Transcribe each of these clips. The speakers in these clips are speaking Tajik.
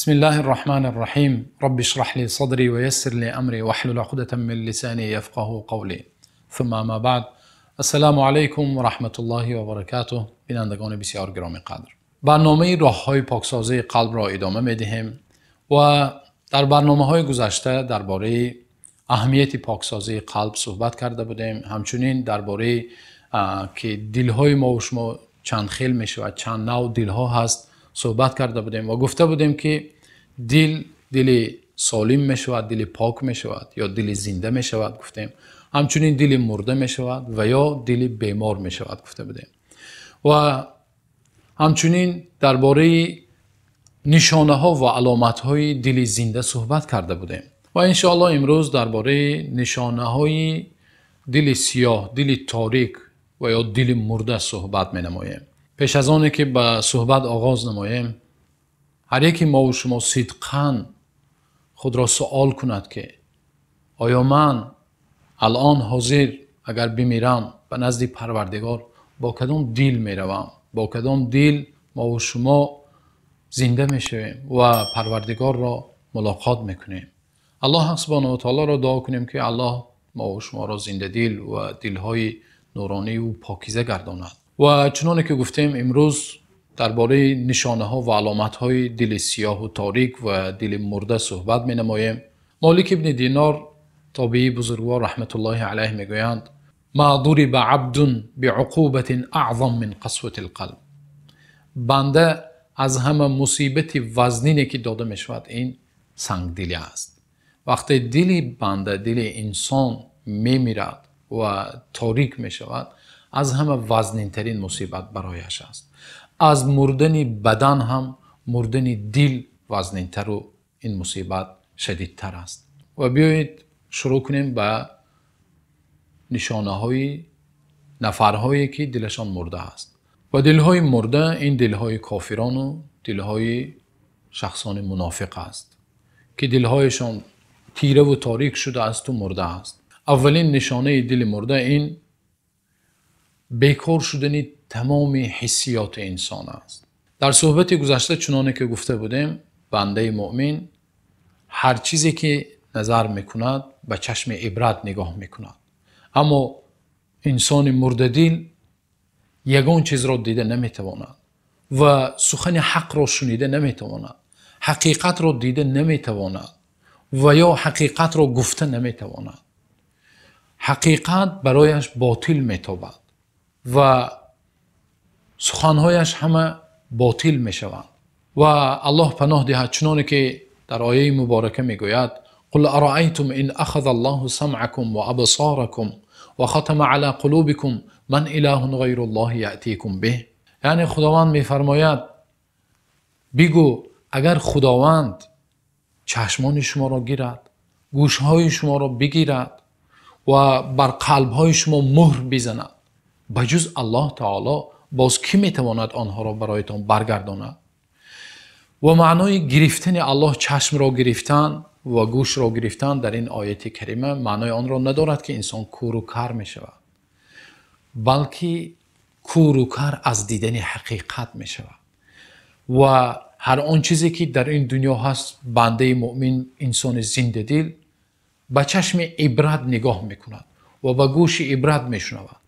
Бисмиллаҳир Раҳманир Раҳим. Рабби шраҳ ли садри ва яссир ли амри ваҳлул уқдатан мин лисани яфқаҳу қавли. Сумма амма баъд. Ассалому алайкум ва раҳматуллоҳи ва баракатуҳ. Бинандагони бисёр гиромиқадр, барномаи роҳҳои поксозии қалбро идома медиҳем ва дар барномаҳои гузашта дар бораи аҳамияти поксозии қалб суҳбат карда будем. Ҳамчунин дар бораи ки дилҳои мо ва шумо чанд хел мешавад, чанд навъ дилҳо ҳаст, суҳбат карда будем ва гуфта будем, ки дил дили солим мешавад, дили пок мешавад ё дили зинда мешавад, гуфтем. Ҳамчунин дили мурда мешавад ва ё дили бемор мешавад, гуфта будем. Ва ҳамчунин дар бораи нишонаҳо ва аломатҳои дили зинда суҳбат карда будем. Ва иншоаллоҳ имрӯз дар бораи нишонаҳои дили сиёҳ, дили торик ва ё дили мурда суҳбат менамоем. Пеш аз оне ки ба суҳбат оғоз намоем, ҳар яке мо ва шумо сидқан худро суол кунад, ки оё ман алон ҳозир агар бимирам, ба назди Парвардигор бо кадом дил меравам, бо кадом дил мо ва шумо зинда мешавем ва Парвардигорро мулоқот мекунем. Аллоҳ субҳонаҳу ва таолоро дуо кунем, ки Аллоҳ мо ва шуморо зиндадил ва дилҳои нуронӣ ва покиза гардонад. Ва чуноне ки гуфтем, имрӯз дар бораи нишонаҳо ва аломатҳои дили сиёҳу торик ва дили мурда суҳбат менамоем. Молик ибни Динор, тобеи бузургвор, раҳматуллоҳи алайҳ, мегӯянд: ма дуриба абдун биуқубатин аъзам мин қасватил қалб. Банда аз ҳама мусибати вазнине ки дода мешавад, ин сангдилӣ аст. Вақте дили банда, дили инсон мемирад ва торик мешавад, аз ҳама вазнинтарин мусибат барояш аст. Аз мурдани бадан ҳам мурдани дил вазнинтару ин мусибат шадидтар аст. Ва биёед шурӯъ кунем ба нишонаҳои нафарҳое ки дилашон мурда аст. Ва дилҳои мурда ин дилҳои кофирону дилҳои шахсони мунофиқ аст, ки дилҳояшон тираву торик шудаасту мурда аст. Аввалин нишонаи дили мурда ин бекор шудани тамоми ҳиссиёти инсон аст. Дар суҳбати гузашта чуноне ки гуфта будем, бандаи муъмин ҳар чизе ки назар мекунад, ба чашми ибрат нигоҳ мекунад. Аммо инсони мурдадил ягон чизро дида наметавонад ва сухани ҳақро шунида наметавонад, ҳақиқатро дида наметавонад ва ё ҳақиқатро гуфта наметавонад. Ҳақиқат барояш ботил метобад ва суханҳояш ҳама ботил мешаванд. Ва Аллоҳ паноҳ диҳад, чуноне ки дар ояи муборака мегӯяд: қул араайтум ин ахаза Аллоҳу самъакум ва абсоракум ва хатама ала қулубикум ман илаҳун ғайруллоҳи яътикум биҳ. Яъне Худованд мефармояд: бигӯ, агар Худованд чашмони шуморо гирад, гӯшҳои шуморо бигирад ва бар қалбҳои шумо муҳр бизанад, ба ҷуз Аллоҳ таоло боз кӣ метавонад онҳоро бароятон баргардонад? Ва маънои гирифтани Аллоҳ, чашмро гирифтан ва гӯшро гирифтан дар ин ояти карима маънои онро надорад, ки инсон куру кар мешавад, балки куру кар аз дидани ҳақиқат мешавад. Ва ҳар он чизе ки дар ин дунё ҳаст, бандаи муъмин, инсони зиндадил ба чашми ибрат нигоҳ мекунад ва ба гӯши ибрат мешунавад.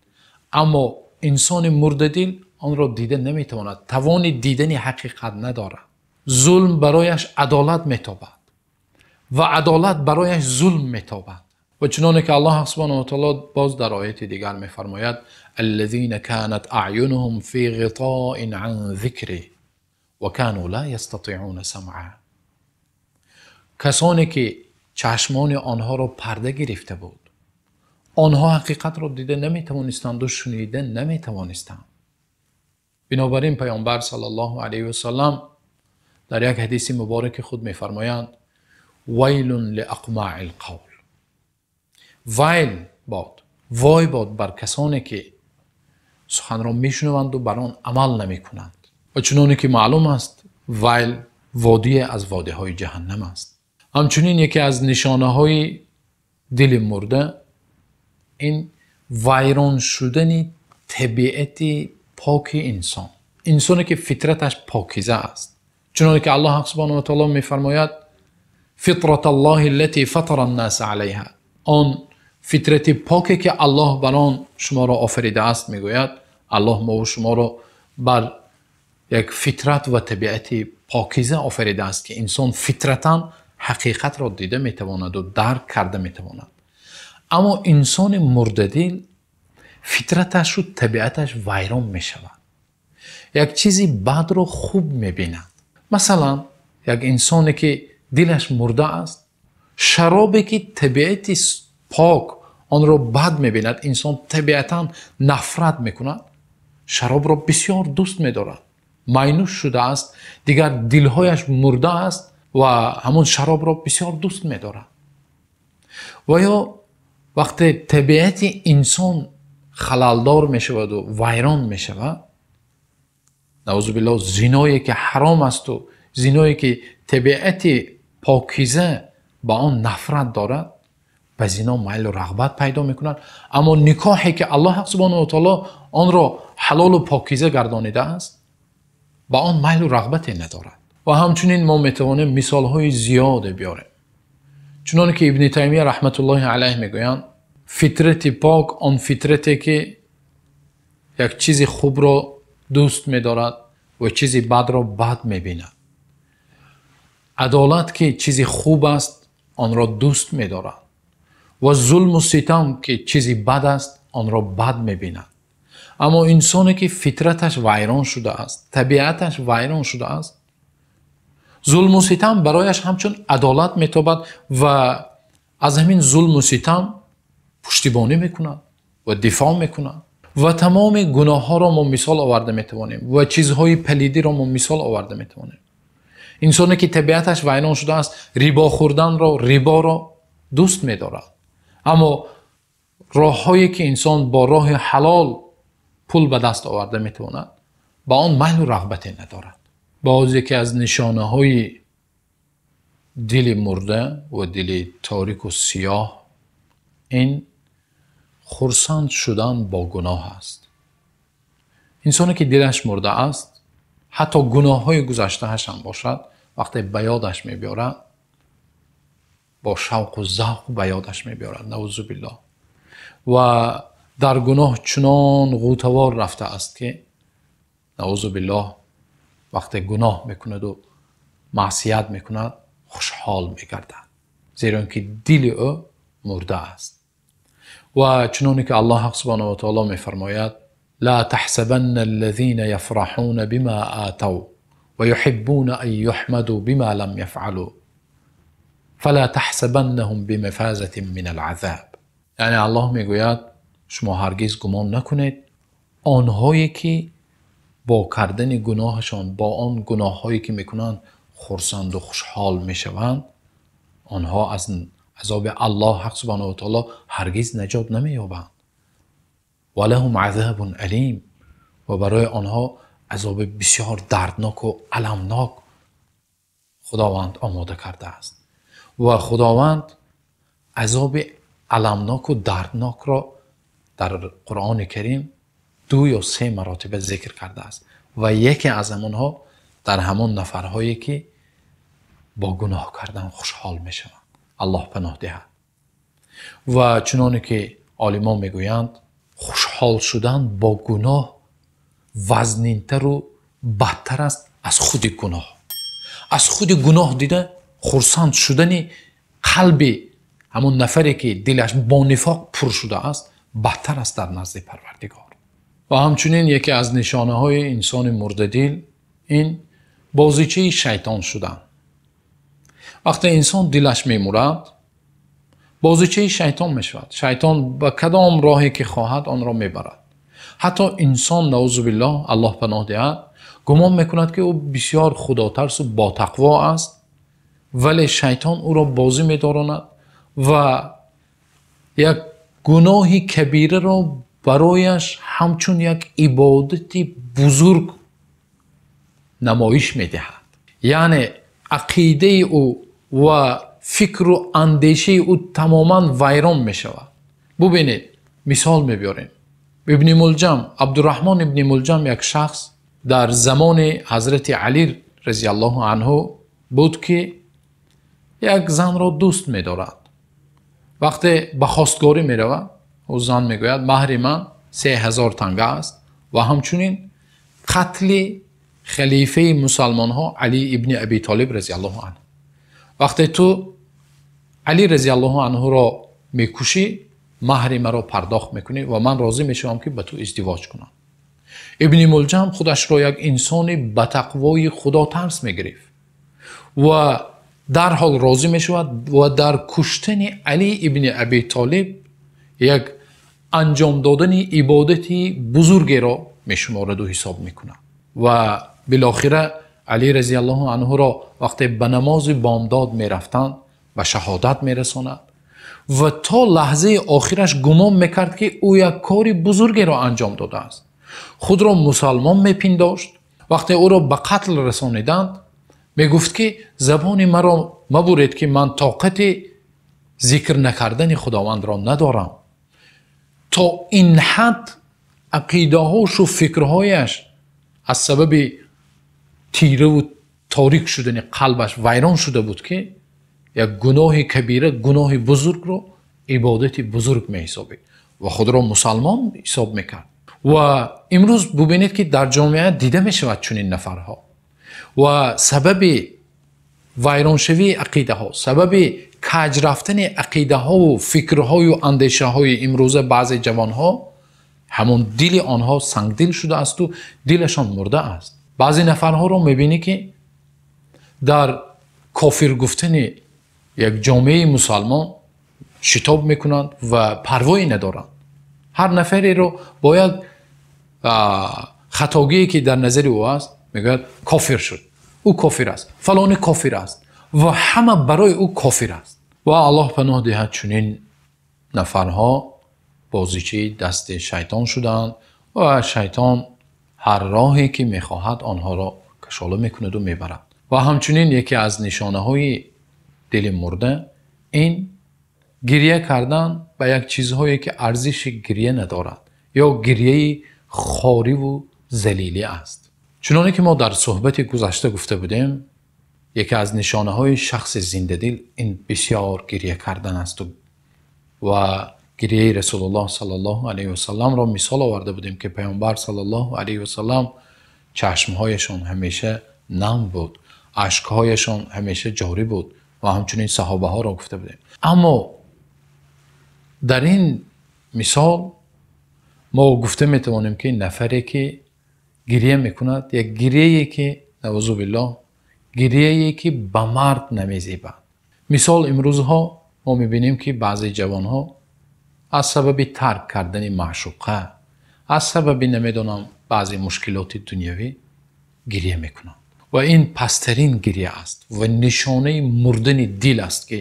Аммо инсони мурдадил онро дида наметавонад, тавони дидани ҳақиқат надорад. Зулм барояш адолат метобад ва адолат барояш зулм метобад. Ва чуноне ки Аллоҳ субҳонаҳу ва таоло боз дар ояти дигар мефармояд: аллазина канат аъюнуҳум фи ғитоин ан зикри ва кану ла ястатиъуна самъа. Касоне ки чашмони онҳоро парда гирифта буд, онҳо ҳақиқатро дида наметавонистанд ва шунида наметавонистанд. Бинобар ин Паёмбар саллаллоҳу алайҳи васаллам дар як ҳадиси мубораки худ мефармоянд: вайлун лиақмаъил қавл. Вайл бод, вой бод бар касоне ки суханро мешунаванд ва бар он амал намекунанд. Ва чуноне ки маълум аст, вайл водие аз водиҳои ҷаҳаннам аст. Ҳамчунин яке аз нишонаҳои дили мурда ин вайрон шудани табиати поки инсон. Инсоне ки фитраташ покиза аст, Чуноне ки Аллоҳ субҳонаҳу ва таъоло мефармояд: фитрат аллоҳи аллати фатара ан-носа алайҳа, он фитрати поке ки Аллоҳ бар он шуморо офаридааст. Мегӯяд Аллоҳ мо ва шуморо бар як фитрат ва табиати покиза офаридааст, ки инсон фитратан ҳақиқатро дида метавонад ва дарк карда метавонад. Аммо инсони мурдадил фитраташ ва табиаташ вайрон мешавад, як чизи бадро хуб мебинад. Масалан, як инсоне ки дилаш мурда аст, шаробе ки табиати пок онро бад мебинад, инсон табиатан нафрат мекунад, шаробро бисёр дӯст медорад, майнӯш шудааст, дигар дилҳояш мурда аст ва ҳамон шаробро бисёр дӯст медорад. Ва ё вақте табиати инсон халалдор мешавад ва вайрон мешавад, наъузу биллоҳ, зиное ки ҳаром аст ва зиное ки табиати покиза ба он нафрат дорад, ба зино майлу рағбат пайдо мекунад. Аммо никоҳе ки Аллоҳ субҳонаҳу ва таъоло онро ҳалолу покиза гардонидааст, ба он майлу рағбате надорад. Ва ҳамчунин мо метавонем мисолҳои зиёде биёрем. Чуноне ки Ибни Таймия раҳматуллоҳи алайҳ мегӯянд, фитрати пок он фитрате ки як чизи хубро дӯст медорад ва чизи бадро бад мебинад. Адолат ки чизи хуб аст, онро дӯст медорад ва зулму ситам ки чизи бад аст, онро бад мебинад. Аммо инсоне ки фитраташ вайрон шудааст, табиаташ вайрон шудааст, зулму ситам барояш ҳамчун адолат метобад ва аз ҳамин зулму ситам пуштибонӣ мекунад ва дифоъ мекунад. Ва тамоми гуноҳҳоро мо мисол оварда метавонем ва чизҳои палидиро мо мисол оварда метавонем. Инсоне ки табиаташ вайрон шудааст, рибо хӯрданро, риборо дӯст медорад. Аммо роҳҳое ки инсон бо роҳи ҳалол пул ба даст оварда метавонад, ба он майлу рағбате надорад. Боз яке аз нишонаҳои дили мурда ва дили торику сиёҳ ин хурсанд шудан бо гуноҳ аст. Инсоне ки дилаш мурда аст, ҳатто гуноҳҳои гузаштааш ҳам бошад, вақте ба ёдаш мебиёрад, бо шавқу завқ ба ёдаш мебиёрад, наъузу биллоҳ. Ва дар гуноҳ чунон ғӯтавор рафтааст ки, наъузу биллоҳ, вақте гуноҳ мекунад ва маъсият мекунад, хушҳол мегардад, зеро ки дили ӯ мурда аст. Ва чуноне ки Аллоҳ субҳонаҳу ва таъоло мефармояд: ла таҳсабанна аллазина яфраҳуна бима атав ва юҳиббуна ан юҳмаду бима лам яфъалу фала таҳсабаннаҳум бимафазатин минал азаб. Яъне Аллоҳ мегӯяд, шумо ҳаргиз гумон накунед онҳое ки бо кардани гуноҳашон, бо он гуноҳҳое ки мекунанд, хурсанду хушҳол мешаванд, онҳо аз азоби Аллоҳ ҳақ субҳонаҳу ва таъоло ҳаргиз наҷот намеёбанд. Ва лаҳум азабун алим, ва барои онҳо азоби бисёр дарднок ва аламнок Худованд омода кардааст. Ва Худованд азоби аламнок ва дарднокро дар Қуръони Карим 2 ё 3 маротиба зикр кардааст ва яке аз ҳамонҳо дар ҳамон нафарҳое ки бо гуноҳ кардан хушҳол мешаванд. Аллоҳ паноҳ диҳад. Ва чуноне ки олимон мегӯянд, хушҳол шудан бо гуноҳ вазнинтару бадтар аст аз худи гуноҳ. Аз худи гуноҳ дида хурсанд шудани қалби ҳамон нафаре ки дилаш бо нифоқ пур шудааст, бадтар аст дар назди Парвардигор. Ва ҳамчунин яке аз нишонаҳои инсони мурдадил ин бозичаи шайтон шудан. Вақте инсон дилаш мемурад, бозичаи шайтон мешавад. Шайтон ба кадом роҳе ки хоҳад онро мебарад. Ҳатто инсон, наъузу биллоҳ, Аллоҳ паноҳ диҳад, гумон мекунад ки ӯ бисёр худотарсу ботақво аст, вале шайтон ӯро бозӣ медоронад ва як гуноҳи кабираро барояш ҳамчун як ибодати бузург намоиш медиҳад. Яъне ақидаи ӯ ва фикру андешаи ӯ тамоман вайрон мешавад. Бубинед, мисол мебиёрем. Ибни Мулҷам, Абдурраҳмон ибни Мулҷам, як шахс дар замони ҳазрати Алӣ разияллоҳу анҳу буд, ки як занро дӯст медорад. Вақте ба хостгорӣ меравад, ӯ зан мегӯяд: меҳри ман 3000 танга аст ва ҳамчунин қатли халифаи мусалмонҳо Алӣ ибни Абӣ Толиб разияллоҳу анҳу. Вақте ту Алӣ разияллоҳу анҳуро мекушӣ, меҳри маро пардохт мекунӣ ва ман розӣ мешавам, ки ба ту издивоҷ кунам. Ибни Мулҷам худашро як инсони ба тақвои Худо тарс мегирифт ва дар ҳол розӣ мешавад ва дар куштани Алӣ ибни Абӣ Толиб як анҷом додани ибодати бузургеро мешуморад ва ҳисоб мекунад. Ва билохира Алӣ разияллоҳу анҳуро вақте ба намози бомдод мерафтанд, ба шаҳодат мерасонад ва то лаҳзаи охираш гумон мекард, ки ӯ як кори бузургеро анҷом додааст. Худро мусалмон мепиндошт. Вақте ӯро ба қатл расониданд, мегуфт, ки забони маро мабуред, ки ман тоқати зикр накардани Худовандро надорам. То ин ҳад ақидаҳошу фикрҳояш аз сабаби тираву торик шудани қалбаш вайрон шуда буд, ки як гуноҳи кабира, гуноҳи бузургро ибодати бузург меҳисобид ва худро мусалмон ҳисоб мекард. Ва имрӯз бубинед, ки дар ҷомеа дида мешавад чунин нафарҳо ва сабаби вайроншавии ақидаҳо, сабаби каҷ рафтани ақидаҳову фикрҳою андешаҳои имрӯза баъзе ҷавонҳо, ҳамон дили онҳо сангдил шудаасту дилашон мурда аст. Баъзе нафарҳоро мебинӣ, ки дар кофир гуфтани як ҷомеаи мусалмон шитоб мекунанд ва парвое надоранд. Ҳар нафареро бо як хатогие, ки дар назари ӯ аст, мегӯяд: кофир шуд, ӯ кофир аст, фалонӣ кофир аст ва ҳама барои ӯ кофир аст. Ва Аллоҳ паноҳ диҳад, чунин нафарҳо бозичаи дасти шайтон шудаанд ва шайтон ҳар роҳе ки мехоҳад, онҳоро кашола мекунаду мебарад. Ва ҳамчунин яке аз нишонаҳои дили мурда ин гиря кардан ба як чизҳое, ки арзиши гиря надорад ё гиряи хориву залилӣ аст. Чуноне ки мо дар суҳбати гузашта гуфта будем, яке аз нишонаҳои шахси зиндадил ин бисёр гиря кардан аст ва гирияи Расулуллоҳ саллаллоҳу алайҳи васалламро мисол оварда будем, ки Паёмбар саллаллоҳу алайҳи васаллам чашмҳояшон ҳамеша нам буд, ашкҳояшон ҳамеша ҷорӣ буд ва ҳамчунин саҳобаҳоро гуфта будем. Аммо дар ин мисол мо гуфта метавонем, ки нафаре ки гирия мекунад, як гирияе ки, наъузу биллоҳ, гирияе ки ба мард намезебад. Мисол, имрӯзҳо мо мебинем, ки баъзе ҷавонҳо аз сабаби тарк кардани маъшуқа, аз сабаби, намедонам, баъзе мушкилоти дунявӣ гирия мекунанд ва ин пасттарин гирия аст ва нишонаи мурдани дил аст, ки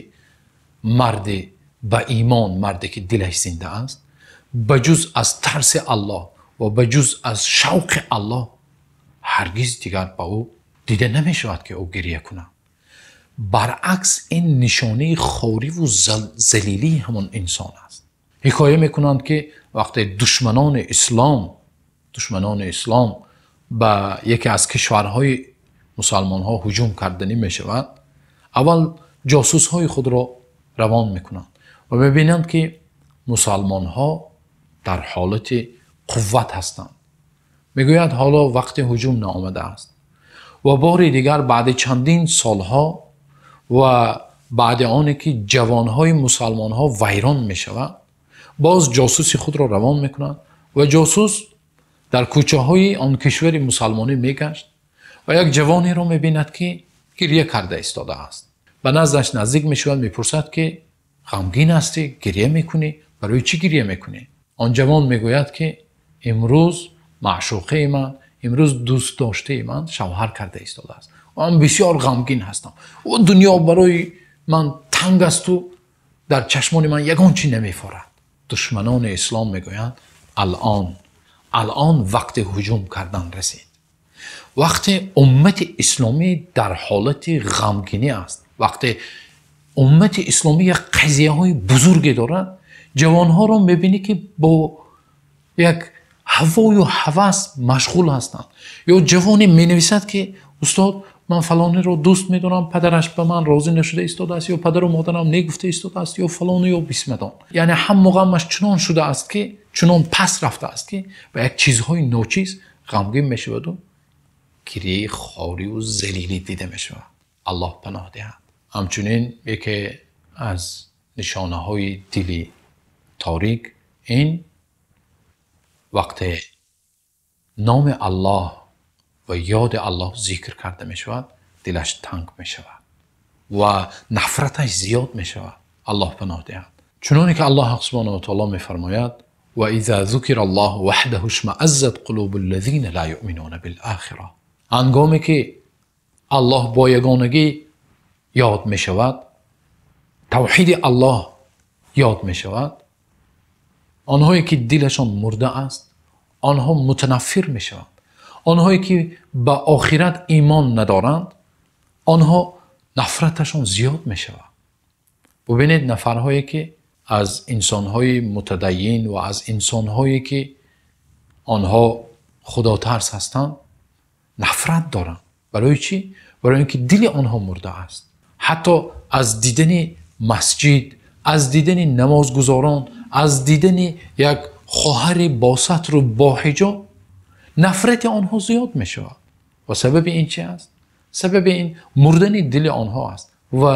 марде ба имон, марде ки дилаш зинда аст, ба ҷуз аз тарси Аллоҳ ва ба ҷуз аз шавқи Аллоҳ ҳаргиз дигар ба ӯ дида намешавад, ки ӯ гирия кунад. Баръакс, ин нишонаи хориву залилии ҳамон инсон аст. Ҳикоя мекунанд, ки вақте душманони ислом ба яке аз кишварҳои мусалмонҳо ҳуҷум карданӣ мешавад, аввал ҷосусҳои худро равон мекунанд ва мебинанд, ки мусалмонҳо дар ҳолати қувват ҳастанд. Мегӯяд, ҳоло вақти ҳуҷум наомадааст. Ва бори дигар баъди чандин солҳо ва баъди оне ки ҷавонҳои мусалмонҳо вайрон мешавад, боз ҷосуси худро равон мекунанд ва ҷосус дар кӯчаҳои он кишвари мусалмонӣ мегашт ва як ҷавонеро мебинад, ки гиря карда истодааст. Ба наздаш наздик мешавад, мепурсад, ки ғамгин ҳастӣ, гиря мекунӣ, барои чӣ гиря мекунӣ? Он ҷавон мегӯяд, ки имрӯз маъшуқаи ман, имрӯз дӯстдоштаи ман шавҳар карда истодааст ва ман бисёр ғамгин ҳастам ва дунё барои ман танг асту дар чашмони ман ягон чӣ намефорад. Душманони ислом мегӯянд: алон вақти ҳуҷум кардан расид. Вақте уммати исломӣ дар ҳолати ғамгинӣ аст, вақте уммати исломӣ як қазияҳои бузурге дорад, ҷавонҳоро мебинӣ, ки бо як ҳавою ҳавас машғул ҳастанд. Ё ҷавоне менависад, ки устод, Ман фалонеро дӯст медорам, падараш ба ман розӣ нашуда истодааст, ё падару модарам негуфта истодааст, ё фалон, ё бисмадон. Яъне ҳамму ғамаш чунон шудааст, ки чунон пас рафтааст, ки ба як чизҳои ночиз ғамгин мешавад ва гиряи хорӣ ва залилӣ дида мешавад. Аллоҳ паноҳ диҳад. Ҳамчунин яке аз нишонаҳои дили торик ин вақте номи Аллоҳ ва ёди Аллоҳ зикр карда мешавад, дилаш танг мешавад ва нафраташ зиёд мешавад. Аллоҳ паноҳ диҳад. Чуноне ки Аллоҳ субҳонаҳу ва таъоло мефармояд: وَإِذَا ذُكِرَ اللَّهُ وَحْدَهُ اشْمَأَزَّتْ قُلُوبُ الَّذِينَ لَا يُؤْمِنُونَ بِالْآخِرَةِ. Ҳангоме ки Аллоҳ бо ягонагӣ ёд мешавад, тавҳиди Аллоҳ ёд мешавад, онҳое ки дилашон мурда аст, онҳо мутанаффир мешаванд. Онҳое ки ба охират имон надоранд, онҳо нафраташон зиёд мешавад. Бубинед нафарҳое ки аз инсонҳои мутадайин ва аз инсонҳое ки онҳо худотарс ҳастанд, нафрат доранд. Барои чӣ? Барои инки дили онҳо мурда аст. Ҳатто аз дидани масҷид, аз дидани намозгузорон, аз дидани як хоҳари бо сатру бо ҳиҷоб нафрати онҳо зиёд мешавад. Ва сабаби ин чӣ аст? Сабаби ин мурдани дили онҳо аст ва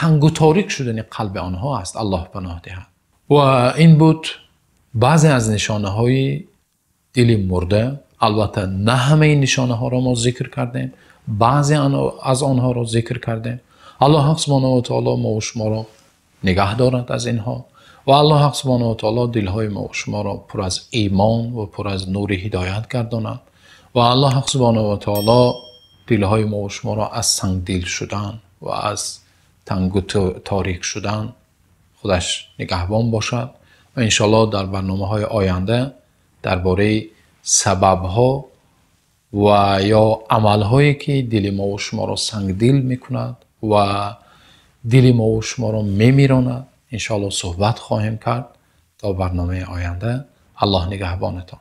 тангу торик шудани қалби онҳо аст. Аллоҳ паноҳ диҳад. Ва ин буд баъзе аз нишонаҳои дили мурда. Албатта на ҳамаи нишонаҳоро мо зикр кардем, баъзе аз онҳоро зикр кардем. Аллоҳ субҳонаҳу ва таъоло мо ва шуморо нигаҳ дорад аз инҳо ва Аллоҳ субҳонаҳу ва таъоло дилҳои мо ва шуморо пур аз имон ва пур аз нури ҳидоят гардонад ва Аллоҳ субҳонаҳу ва таъоло дилҳои мо ва шуморо аз сангдил шудан ва аз тангу торик шудан худаш нигаҳбон бошад. Ва иншоаллоҳ дар барномаҳои оянда дар бораи сабабҳо ва ё амалҳое ки дили мо ва шуморо сангдил мекунад ва дили мо ва шуморо мемиронад, иншоаллоҳ суҳбат хоҳем кард. То барномаи оянда Аллоҳ нигаҳбонатон.